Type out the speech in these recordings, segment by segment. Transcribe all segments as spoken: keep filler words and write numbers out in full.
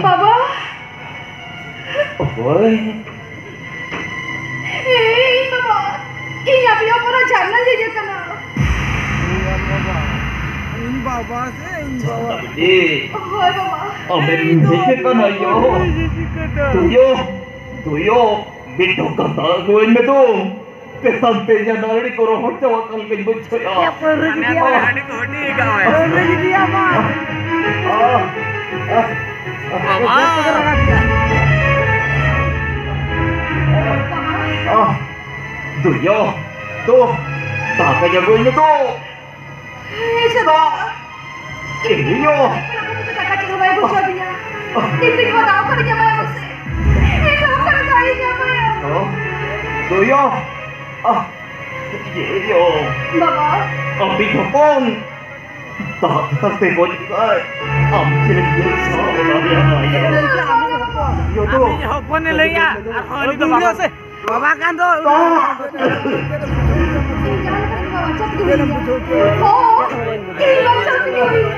ᱵᱟᱵᱟ! ᱚᱠᱚᱭ? ᱮᱭ ᱵᱟᱵᱟ, ᱤᱧ ᱟᱯᱮ ᱚᱯᱚᱨᱟ ᱡᱷᱟᱨᱱᱟ ᱦᱮᱡ ᱟᱠᱟᱱᱟ᱾ ᱤᱧ ᱵᱟᱵᱟ ᱥᱮ ᱤᱧ ᱵᱟᱵᱟ? ᱡᱷᱟᱨᱱᱟ ᱵᱤᱴᱤ᱾ ᱦᱳᱭ ᱵᱟᱵᱟ᱾ ᱟᱢᱮᱢ ᱦᱮᱡ ᱟᱠᱟᱱᱟ ᱭᱳ? ᱫᱩᱭᱳ, ᱫᱩᱭᱳ, ᱢᱤᱫ ᱰᱚᱸᱜᱟ ᱫᱟᱜ ᱟᱹᱜᱩᱣᱟᱹᱧ ᱢᱮ ᱫᱩ᱾ ᱛᱮᱛᱟᱝ ᱛᱮ ᱤᱧᱟᱜ ᱱᱟᱹᱲᱤ ᱠᱚ ᱨᱚᱦᱚᱲ ᱪᱟᱵᱟ ᱠᱟᱱ ᱞᱮᱠᱟᱧ ᱵᱩᱡᱷᱟᱹᱣᱮᱫᱼᱟ᱾ ᱭᱟ, ᱯᱟᱹᱣᱨᱟᱹ ᱜᱤᱰᱤᱭᱟ ᱢᱟ᱾ ᱟᱹᱰᱤ ᱠᱚ ᱦᱩᱰᱤᱧ ᱟᱠᱟᱫ ᱢᱮ᱾ ᱯᱟᱹᱣᱨᱟᱹ ᱜᱤᱰᱤᱭᱟ ᱢᱟ᱾ ᱟᱦ, ᱟᱦ, ᱟᱦ᱾ ᱵᱟᱵᱟ᱾ ᱟᱦ, ᱫᱩᱭᱳ, ᱫᱩ, ᱫᱟᱠᱟᱧ ᱟᱹᱜᱩᱭ ᱢᱮ ᱫᱩ᱾ ᱦᱮᱸ, ᱪᱟᱞᱟᱜ᱾ ᱤᱧ ᱦᱚᱸ᱾ ᱫᱟᱠᱟ ᱪᱮᱫ ᱦᱚᱸ ᱵᱟᱭ ᱵᱩᱡᱷᱟᱹᱣ ᱫᱤᱧᱟ᱾ ᱤᱧ ᱫᱩᱧ ᱵᱟᱰᱟᱭ ᱚᱠᱟᱨᱮ ᱧᱟᱢᱟᱭᱟ ᱢᱟᱥᱮ? ᱤᱧ ᱫᱚ ᱚᱠᱟᱨᱮ ᱫᱟᱜ ᱤᱧ ᱧᱟᱢᱟᱭᱟ? ᱦᱚᱸ? ᱫᱚᱭᱚ᱾ ᱟᱦ, ᱤᱭᱟᱹ, ᱤᱭᱟᱹ᱾ ᱵᱟᱵᱟ᱾ ᱟᱹᱰᱤ ᱦᱚᱯᱚᱱ᱾ ᱫᱟᱜ ᱛᱮᱛᱟᱝ ᱛᱮ ᱜᱚᱡ ᱠᱟᱭ᱾ ᱟᱢ ᱪᱮᱫ ᱮᱢ ᱧᱮᱞ ᱥᱟᱦᱟᱣ ᱫᱟᱲᱮᱭᱟᱜᱼᱟ? ᱤᱭᱟᱹ ᱫᱚ᱾ ᱟᱢᱤᱡ ᱦᱚᱯᱚᱱᱮ ᱞᱟᱹᱭᱟ, ᱟᱨᱦᱚᱸ ᱩᱱᱤ ᱫᱚ ᱵᱟᱵᱟ᱾ ᱵᱟᱵᱟ ᱠᱟᱱ ᱫᱚ᱾ ᱵᱟᱵᱟ᱾ ᱪᱮᱫ ᱮᱢ ᱵᱩᱡᱷᱟᱹᱣ ᱠᱮᱫᱟ? ᱦᱚᱸ, ᱤᱧ ᱵᱟᱧᱪᱟᱣ ᱛᱮᱜᱮ ᱦᱩᱭᱩᱜᱼᱟ᱾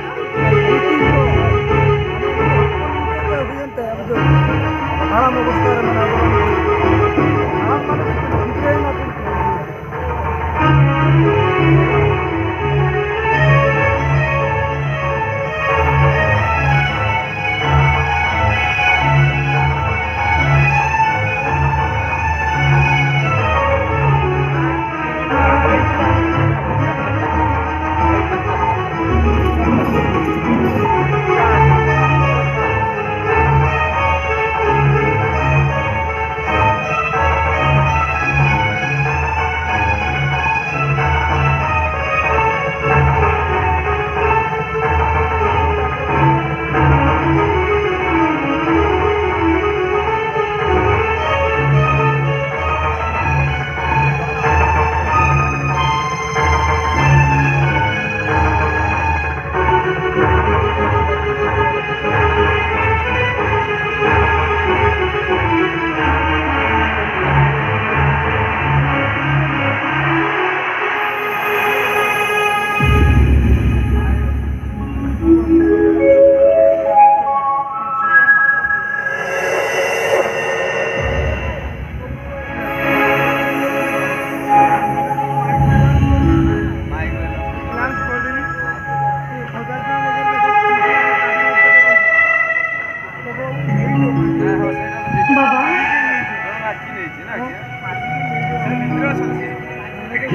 ᱦᱟᱲᱟᱢ ᱚᱵᱚᱥᱛᱟ ᱨᱮ ᱢᱮᱱᱟᱜ ᱵᱚᱱᱟ᱾ ᱦᱟᱲᱟᱢ ᱢᱟᱱᱮ ᱪᱤᱠᱟᱹᱭᱮᱱᱟ?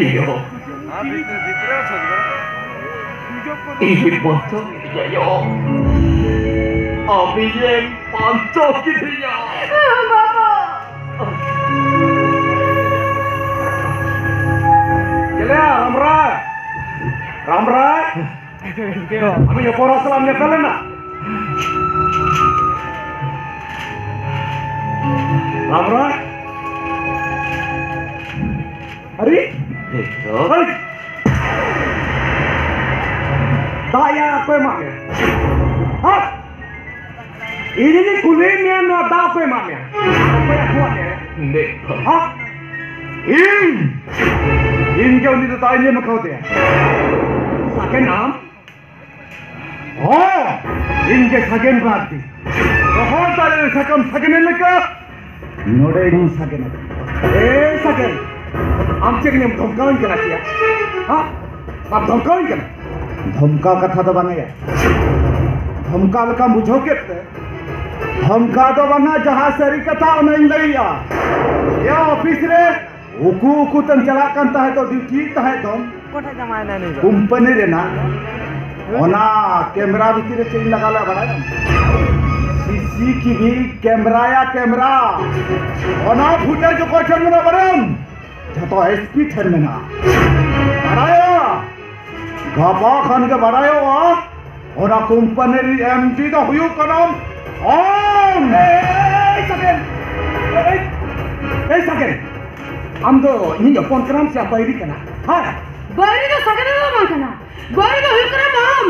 ᱤᱭᱳ᱾ ᱤᱧ ᱵᱟᱧᱪᱟᱣ ᱠᱤᱫᱤᱧᱟ ᱭᱳ᱾ ᱟᱢ ᱤᱧᱮᱢ ᱵᱟᱧᱪᱟᱣ ᱠᱤᱫᱤᱧᱟ᱾ ᱵᱟᱵᱟ᱾ ᱪᱮᱞᱮᱭᱟ, ᱨᱟᱢᱨᱟᱭ᱾ ᱨᱟᱢᱨᱟᱭ᱾ ᱟᱢᱤᱧ ᱚᱯᱚᱨᱟ ᱥᱟᱞᱟᱜ ᱮᱢ ᱧᱮᱯᱮᱞ ᱞᱮᱱᱟ? ᱨᱟᱢᱨᱟᱭ᱾ ᱟᱨᱮ? ᱦᱮᱸ᱾ ᱦᱟᱹᱭ! ᱫᱟᱜ ᱭᱟ ᱚᱠᱚᱭ ᱮᱢᱟᱜ ᱢᱮᱭᱟ? ᱦᱟ? ᱤᱧ ᱡᱩᱫᱤ ᱠᱩᱞᱤᱭᱮᱫ ᱢᱮᱭᱟ, ᱱᱚᱣᱟ ᱫᱟᱜ ᱚᱠᱚᱭ ᱮᱢᱟᱜ ᱢᱮᱭᱟ? ᱚᱠᱚᱭ ᱟᱹᱜᱩᱣᱟᱜ ᱢᱮᱭᱟ? ᱦᱟ? ᱤᱧ! ᱤᱧ ᱜᱮ ᱩᱱᱤ ᱫᱚ ᱫᱟᱜ ᱤᱧ ᱮᱢ ᱠᱟᱣᱫᱮᱭᱟ᱾ ᱥᱟᱜᱮᱱ ᱟᱢ? ᱦᱚᱸ, ᱤᱧ ᱜᱮ ᱥᱟᱜᱮᱱ ᱢᱟᱨᱰᱤ᱾ ᱨᱚᱦᱚᱲ ᱫᱟᱨᱮ ᱨᱮ ᱥᱟᱠᱟᱢ ᱥᱟᱜᱮᱱ ᱞᱮᱠᱟ, ᱱᱚᱰᱮ ᱤᱧ ᱥᱟᱜᱮᱱ ᱟᱠᱟᱱᱟ᱾ ᱮ ᱥᱟᱜᱮᱱ, ᱟᱢ ᱪᱮᱫ ᱤᱧᱮᱢ ᱫᱷᱚᱢᱠᱟᱣᱤᱧ ᱠᱟᱱᱟ ᱥᱮᱭᱟ? ᱦᱟ? ᱵᱟᱢ ᱫᱷᱚᱢᱠᱟᱣᱤᱧ ᱠᱟᱱᱟ? ᱫᱷᱚᱢᱠᱟᱣ ᱠᱟᱛᱷᱟ ᱫᱚ ᱵᱟᱝᱟ ᱭᱟ᱾ ᱫᱷᱚᱢᱠᱟᱣ ᱞᱮᱠᱟᱢ ᱵᱩᱡᱷᱟᱹᱣ ᱠᱮᱫ ᱛᱮ? ᱫᱷᱚᱢᱠᱟᱣ ᱫᱚ ᱵᱟᱝᱟ, ᱡᱟᱦᱟᱸ ᱥᱟᱹᱨᱤ ᱠᱟᱛᱷᱟ ᱚᱱᱟᱧ ᱞᱟᱹᱭᱮᱜᱼᱟ᱾ ᱭᱟ ᱚᱯᱷᱤᱥ ᱨᱮ ᱩᱠᱩ ᱩᱠᱩ ᱛᱮᱢ ᱪᱟᱞᱟᱜ ᱠᱟᱱ ᱛᱟᱦᱮᱸᱫ ᱫᱚ, ᱰᱤᱭᱩᱴᱤ ᱛᱟᱦᱮᱸᱫ ᱫᱚᱢ᱾ ᱚᱠᱚᱭ ᱴᱷᱮᱱ ᱡᱟᱶᱟᱭ ᱮᱱᱟᱭ ᱱᱩᱭ ᱫᱚ? ᱠᱳᱢᱯᱟᱱᱤ ᱨᱮᱱᱟᱜ ᱚᱱᱟ ᱠᱮᱢᱨᱟ ᱵᱷᱤᱛᱤᱨ ᱨᱮ ᱪᱮᱫ ᱤᱧ ᱞᱟᱜᱟᱣ ᱞᱮᱫᱟ ᱵᱟᱲᱟᱭᱟᱢ? ᱥᱤ ᱥᱤ ᱴᱤ ᱵᱷᱤ ᱠᱮᱢᱨᱟ ᱭᱟ ᱠᱮᱢᱨᱟ᱾ ᱚᱱᱟ ᱯᱷᱩᱴᱮᱡᱽ ᱚᱠᱚᱭ ᱴᱷᱮᱱ ᱢᱮᱱᱟᱜ ᱵᱟᱲᱟᱭᱟᱢ? ᱡᱷᱚᱛᱚ ᱮᱥ ᱯᱤ ᱴᱷᱮᱱ ᱢᱮᱱᱟᱜᱼᱟ᱾ ᱵᱟᱲᱟᱭᱟ? ᱜᱟᱯᱟ ᱠᱷᱟᱱ ᱜᱮ ᱵᱟᱲᱟᱭᱚᱜᱼᱟ᱾ ᱚᱱᱟ ᱠᱳᱢᱯᱟᱱᱤ ᱨᱤᱱ ᱮᱢ ᱰᱤ ᱫᱚ ᱦᱩᱭᱩᱜ ᱠᱟᱱᱟᱢ ᱟᱢ᱾ ᱮᱭ ᱥᱟᱜᱮᱱ! ᱮᱭ, ᱮᱭ ᱥᱟᱜᱮᱱ! ᱟᱢ ᱫᱚ ᱤᱧᱤᱡ ᱦᱚᱯᱚᱱ ᱠᱟᱱᱟᱢ ᱥᱮ ᱟᱢ ᱵᱟᱹᱭᱨᱤ ᱠᱟᱱᱟ? ᱦᱮᱸ? ᱵᱟᱹᱭᱨᱤ ᱫᱚ ᱥᱟᱜᱮᱱ ᱫᱚ ᱵᱟᱝ ᱠᱟᱱᱟ᱾ ᱵᱟᱹᱭᱨᱤ ᱫᱚ ᱦᱩᱭᱩᱜ ᱠᱟᱱᱟᱢ ᱟᱢ᱾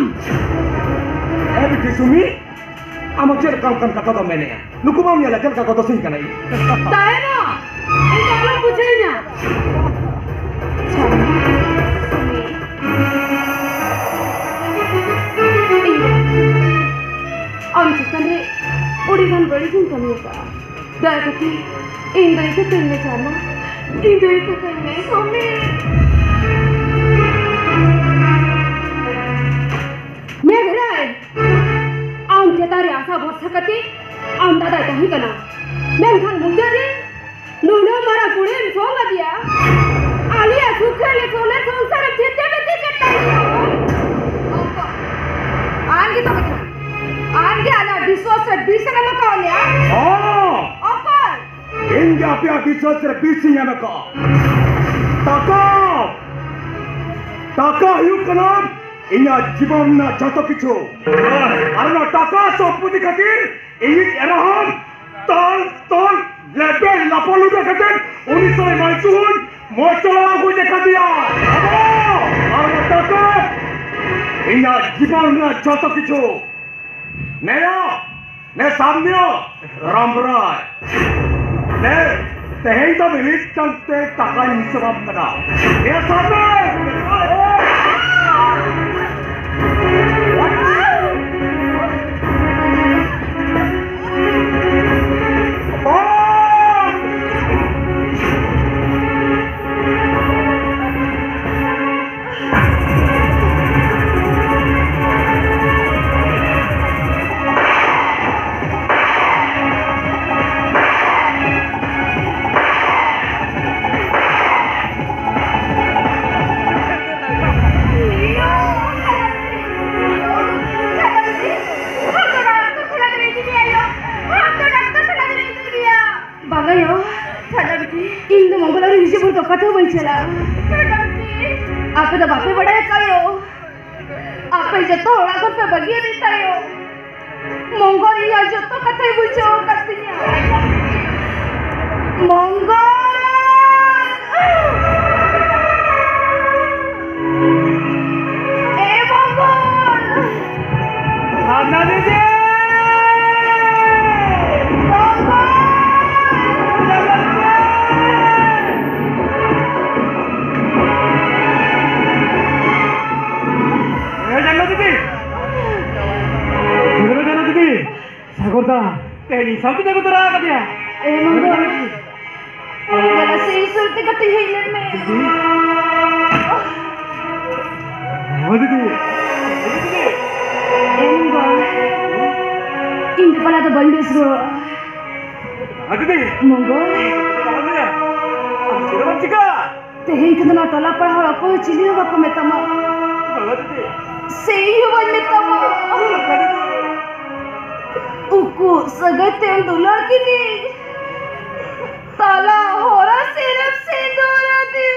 ᱮ ᱵᱤᱴᱤ ᱥᱩᱢᱤ, ᱟᱢ ᱪᱮᱫ ᱞᱮᱠᱟ ᱚᱱᱠᱟᱱ ᱠᱟᱛᱷᱟ ᱫᱚᱢ ᱢᱮᱱᱮᱜᱼᱟ? ᱱᱩᱠᱩ ᱵᱟᱢ ᱧᱮᱞᱟ ᱪᱮᱫ ᱞᱮᱠᱟ ᱠᱚ ᱫᱳᱥᱤᱧ ᱠᱟᱱᱟ ᱤᱧ? ᱛᱟᱦᱮᱱᱟ, ᱤᱧ ᱫᱚ ᱟᱞᱚᱢ ᱵᱩᱡᱷᱟᱹᱣᱤᱧᱟ᱾ ᱟᱢ ᱪᱮᱛᱟᱱ ᱨᱮ ᱟᱹᱰᱤ ᱜᱟᱱ ᱵᱟᱹᱲᱤᱡ ᱤᱧ ᱠᱟᱹᱢᱤ ᱟᱠᱟᱫᱼᱟ᱾ ᱫᱟᱭᱟ ᱠᱟᱛᱮ ᱤᱧ ᱫᱚ ᱤᱠᱟᱹ ᱠᱟᱹᱧ ᱢᱮ ᱪᱟᱨᱢᱟ, ᱤᱧ ᱫᱚ ᱤᱠᱟᱹ ᱠᱟᱹᱧ ᱢᱮ᱾ ᱥᱩᱢᱤ! ᱢᱮᱜᱷᱨᱟᱭ, ᱟᱢ ᱪᱮᱛᱟᱱ ᱨᱮ ᱟᱥᱟ ᱵᱷᱚᱨᱥᱟ ᱠᱟᱛᱮ ᱟᱢ ᱫᱟᱫᱟᱭ ᱛᱟᱦᱮᱸ ᱠᱟᱱᱟ, ᱢᱮᱱᱠᱷᱟᱱ ᱢᱩᱪᱟᱹᱫ ᱨᱮ ᱱᱩᱱᱟᱹᱜ ᱢᱟᱨᱟᱝ ᱠᱩᱲᱤᱢ ᱥᱚᱝ ᱟᱫᱮᱭᱟ᱾ ᱟᱞᱮᱭᱟᱜ ᱥᱩᱠᱷ ᱟᱯᱮᱭᱟᱜ ᱵᱤᱥᱣᱟᱥ ᱨᱮ ᱵᱤᱥ ᱤᱧ ᱮᱢ ᱟᱠᱟᱫᱼᱟ᱾ ᱴᱟᱠᱟ, ᱴᱟᱠᱟ ᱦᱩᱭᱩᱜ ᱠᱟᱱᱟ ᱤᱧᱟᱜ ᱡᱤᱵᱚᱱ ᱨᱮᱱᱟᱜ ᱡᱷᱚᱛᱚ ᱠᱤᱪᱷᱩ᱾ ᱟᱨ ᱚᱱᱟ ᱴᱟᱠᱟ ᱥᱚᱢᱯᱚᱛᱤ ᱠᱷᱟᱹᱛᱤᱨ ᱤᱧᱤᱡ ᱮᱨᱟ ᱦᱚᱸ ᱛᱚᱞ, ᱛᱚᱞ, ᱞᱮᱵᱮᱫ ᱞᱟᱯᱚ ᱞᱩᱰᱟᱹ ᱠᱟᱛᱮ ᱩᱱᱤ ᱥᱟᱞᱟᱜ ᱢᱟᱹᱭ ᱠᱚ ᱦᱚᱸ ᱢᱚᱡᱽ ᱪᱟᱞᱟᱣ ᱟᱹᱜᱩ ᱟᱠᱟᱫᱮᱭᱟ᱾ ᱟᱨ ᱚᱱᱟ ᱴᱟᱠᱟ ᱤᱧᱟᱜ ᱡᱤᱵᱚᱱ ᱨᱮᱱᱟᱜ ᱡᱷᱚᱛᱚ ᱠᱤᱪᱷᱩ᱾ ᱱᱮᱭᱟ, ᱱᱮ ᱥᱟᱢᱱᱤᱭᱟ, ᱨᱟᱢᱵᱨᱟᱭ᱾ ᱱᱮ, ᱛᱮᱦᱮᱧ ᱫᱚ ᱢᱤᱫ ᱪᱟᱱᱥ ᱛᱮ ᱴᱟᱠᱟᱧ ᱦᱤᱥᱟᱹᱵᱟᱢ ᱠᱟᱱᱟ᱾ ᱱᱮ ᱥᱟᱢᱱᱤ! ᱵᱟᱝᱟ ᱭᱳ, ᱪᱷᱟᱰᱟ ᱵᱤᱴᱤ᱾ ᱤᱧ ᱫᱚ ᱢᱚᱝᱜᱚᱞ ᱟᱹᱣᱨᱤ ᱦᱤᱡᱩᱜ ᱵᱷᱳᱨ ᱫᱚ ᱚᱠᱟ ᱛᱮᱦᱚᱸ ᱵᱟᱹᱧ ᱪᱟᱞᱟᱜᱼᱟ᱾ ᱪᱷᱟᱰᱟ ᱵᱤᱴᱤ᱾ ᱟᱯᱮ ᱫᱚ ᱵᱟᱯᱮ ᱵᱟᱲᱟᱭ ᱟᱠᱟᱫ ᱭᱳ᱾ ᱟᱯᱮ ᱡᱚᱛᱚ ᱚᱲᱟᱜ ᱠᱷᱚᱱ ᱯᱮ ᱵᱟᱹᱜᱤᱭᱟᱫᱤᱧ ᱛᱟᱭᱚᱢ ᱢᱚᱝᱜᱚᱞ ᱤᱧᱟᱜ ᱡᱚᱛᱚ ᱠᱟᱛᱷᱟᱭ ᱵᱩᱡᱷᱟᱹᱣ ᱟᱠᱟᱫ ᱛᱤᱧᱟ᱾ ᱢᱚᱝᱜᱚᱞ! ᱮ ᱢᱚᱝᱜᱚᱞ! ᱥᱟᱨᱱᱟ ᱫᱤᱫᱤ! ᱢᱚᱝᱜᱚᱞ! ᱮ ᱡᱟᱱᱱᱟ ᱫᱤᱫᱤ! ᱮ ᱡᱟᱱᱱᱟ ᱫᱤᱫᱤ! ᱥᱟᱜᱚᱨ ᱫᱟ, ᱛᱮᱦᱮᱧ ᱤᱧ ᱥᱟᱶᱛᱮ ᱡᱟᱹᱜᱩ ᱛᱚᱨᱟ ᱟᱠᱟᱫᱮᱭᱟ᱾ ᱮ ᱢᱚᱝᱜᱚᱞ, ᱫᱮᱞᱟ ᱥᱮ ᱤᱧ ᱥᱩᱨ ᱛᱮ ᱠᱟᱹᱴᱤᱡ ᱦᱮᱡ ᱞᱮᱱ ᱢᱮ᱾ ᱦᱚᱸ ᱫᱤᱫᱤ᱾ ᱮ ᱢᱚᱝᱜᱚᱞ, ᱤᱧ ᱫᱚ ᱯᱟᱞᱟ ᱫᱚ ᱵᱟᱹᱧ ᱵᱮᱥ ᱜᱚᱫ᱾ ᱦᱚᱸ ᱫᱤᱫᱤ᱾ ᱢᱚᱝᱜᱚᱞ᱾ ᱟᱞᱚᱢ ᱞᱟᱹᱭᱟ᱾ ᱟᱢ ᱪᱮᱫ ᱦᱚᱸ ᱵᱟᱢ ᱪᱤᱠᱟᱹᱜᱼᱟ᱾ ᱛᱮᱦᱮᱧ ᱠᱷᱚᱱ ᱫᱚ ᱱᱚᱣᱟ ᱴᱚᱞᱟ ᱯᱟᱲᱟ ᱦᱚᱲ ᱚᱠᱚᱭ ᱦᱚᱸ ᱪᱤᱞᱤ ᱦᱚᱸ ᱵᱟᱠᱚ ᱢᱮᱛᱟᱢᱟ᱾ ᱵᱟᱵᱟ ᱫᱤᱫᱤ᱾ ᱥᱮ ᱤᱧ ᱦᱚᱸ ᱵᱟᱹᱧ ᱢᱮᱛᱟᱢᱟ᱾ ᱵᱟᱵᱟ ᱫᱤᱫᱤ᱾ ᱩᱠᱩ ᱥᱟᱹᱜᱟᱹᱭ ᱛᱮᱢ ᱫᱩᱞᱟᱹᱲ ᱠᱤᱫᱤᱧ᱾ ᱛᱟᱞᱟ ᱦᱚᱨᱟ ᱥᱤᱨᱯ ᱥᱤᱸᱫᱩᱨ ᱟᱫᱤ᱾